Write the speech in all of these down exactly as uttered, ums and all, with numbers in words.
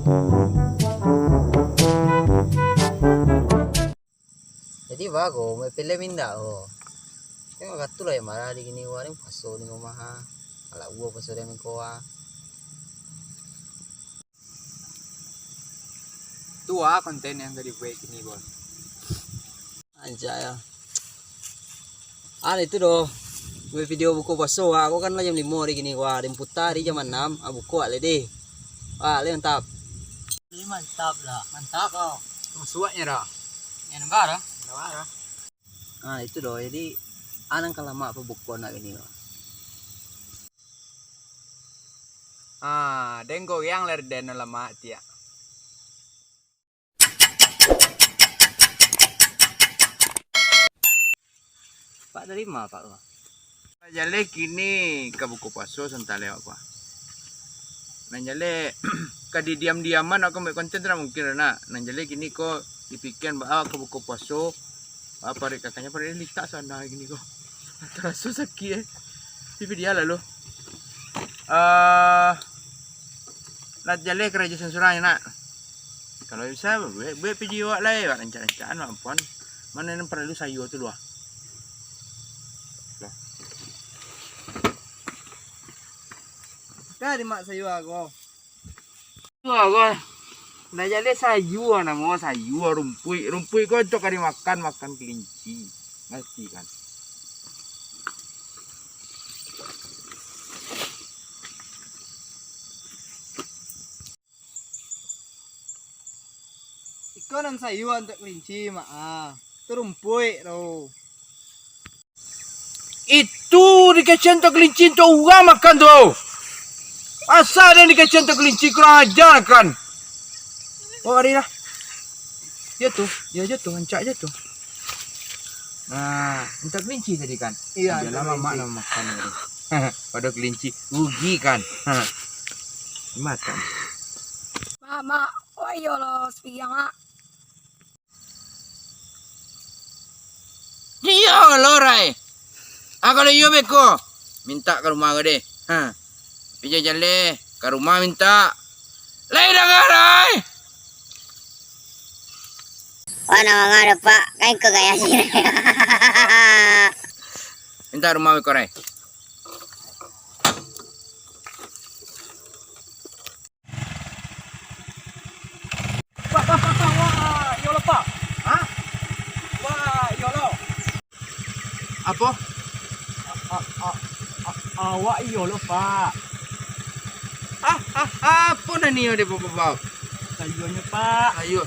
Jadi bago, main film indak ko. Tengok katu lah yang marah di kini ko, ada puaso di rumah ha. Alah gua puaso di ko ha. Tu ah konten yang ka dibuek kini ko. Anjay ah. Ah, itu doh. Buek video buko puaso ah. Ko kan lah jam limo di kini ko ah. Diputa di jam anam, ah, buko ah lai deh. Ah, lai mantap. Lai mantap lah. Mantap kau. Masuaknya dah. Yang nambah dah. Nambah dah. Ah, itu doh. Jadi, anang ka lamak pabuko nak kini ko. Ah, den goyang lah den lamak tiak. Pak dari ma, Pak, tu? Jaleh kini ka buko puaso santa lewat, Pak. Nan jaleh ka didiam-diaman awak buek konten tu dak mungkin doh, nak. Nan jaleh kini ko dipikian baa ka buko puaso, ah, paruik kakanyo, paruik litak sana kini ko. Taraso sakik, eh. Tapi dia lah lo. Ah, lah jaleh karajo surang-surang, nak. Kalau bisa, buek, buek video awak lai, awak rancak-rancak, anu, ampun. Mano nan paralu sayua tu, luah. Lah. Ka dimak sayua ko. Sayua ko. Nah, jaleh sayua namo, sayua rumpuik. Rumpuik ko cok ka dimakan, makan kelinci. Ngarti kan? Iko nan sayua untuak kelinci, Mak, ah. Tu rumpuik tu. Itu dikecekan tu kelinci untuak urang makan tu. Asa den dikecekan tu kelinci, kurang aja kan. Bawa ari lah. Jatuah, dia jatuah, rancak jatuah. Nah, minta kelinci tadi kan? Iya, minta kelinci. Mak nak makan tadi. Pada kelinci, rugi kan? Makan. Mak, mak, oh iyo lo, sepiang, mak. Iyo lo, Rai. Ah, kalau iyo beko, minta ka rumah ko deh. Ha. Tapi jan jaleh, ka rumah minta. Lai danga, Rai? Wah, nak manga doh, Pak. Kain ko gaya sih. Minta rumah beko, Rai. Pak, pak, pak, pak, wah, iyo lo, Pak. Hah? Wah, iyo lo. Apo? A-, a-, a-, a-, awak iyo lo, Pak. Ah, ah, apo nan iyo dek Bapak-bapak? Sayuanyo, Pak. Sayua.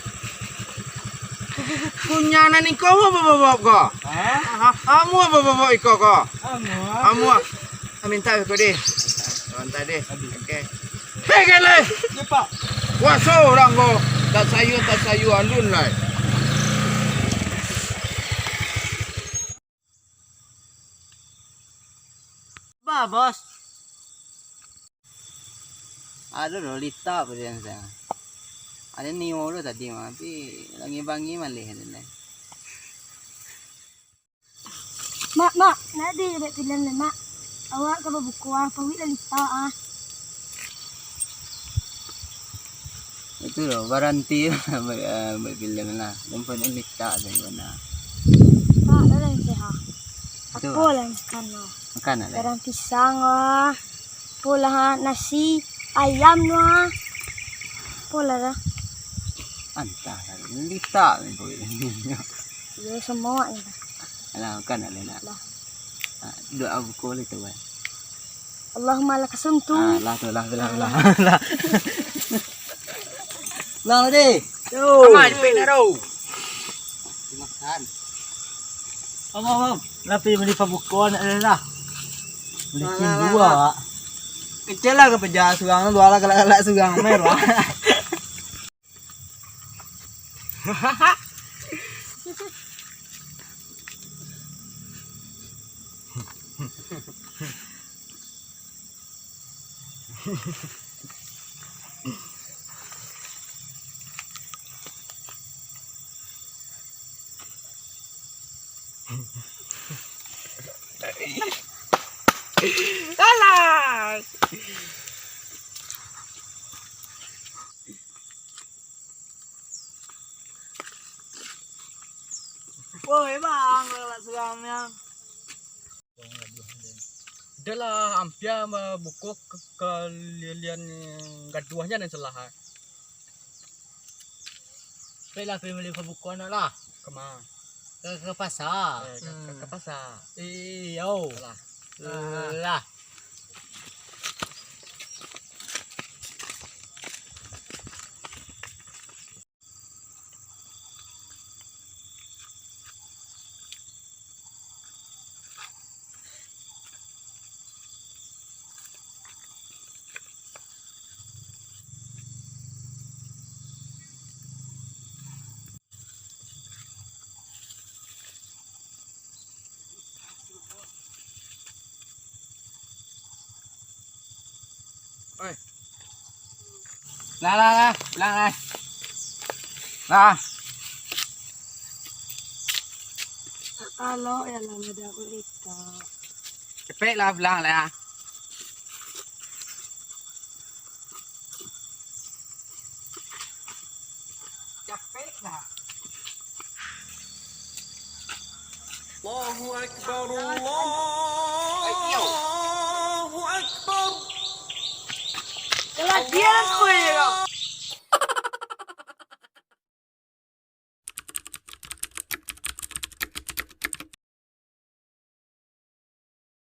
Punyo nan iko apo Bapak-bapak ko? Hah? Ah, amuah apo Bapak iko ko? Amuah. Amuah. Ah, minta ko deh. Minta deh. Aduh. Oke. Hei, kele! Iyo, Pak. Puaso urang ko. Tak sayua, tak sayua, alun lai. Ba, Bos. Ado doh litak padian saya. Ado nio lo tadi mah, tapi langi bangi maleh ado lai. Mak, mak, nak di buek film ni, Mak. Awak ka babuko ah, paruik lah litak ah. Itu lo, baranti buek, eh, buek film lah. Tempat ni litak sajo bana. Pak, dah lah sehat. Itu apo lah makan lo? Makan lah. Gadang pisang lah. Apo lah, nasi ayam lah. Apo lah dah. Antah lah, litak ni paruik. Iyo, samo ni. Alah, makan lah, nak. Lah. Ah, doa buko lah tu, kan. Allahumma lakasumtu. Ah, lah tu, lah tu, lah, lah, lah. Lah, deh. Yo. Aman, pek nak tahu. Dimakan. Om, om, om. Lah, pi bali pabuko nak lah. Bali lah, lah, lah, dua, lah. Kecil lah ka peja surang, dua lah galak-galak surang, main lah. Alah. Woi, bang, galak suram, yang. Dah lah, ampia babuko ke, kalilian gaduahnyo nan salah. Pai lah, pai mali babuko nak lah. Kama? Ka, ka pasa. Eh, ka, ka, ka pasa. Iyo. Lah. Lah. Oi. Lah, lah, lah, pulang lah. Lah. Kalau ya lah, ada aku lika. Cepek lah, pulang lah. Capek lah. Allahu Akbar, Allahu Akbar. Keladian kau ya.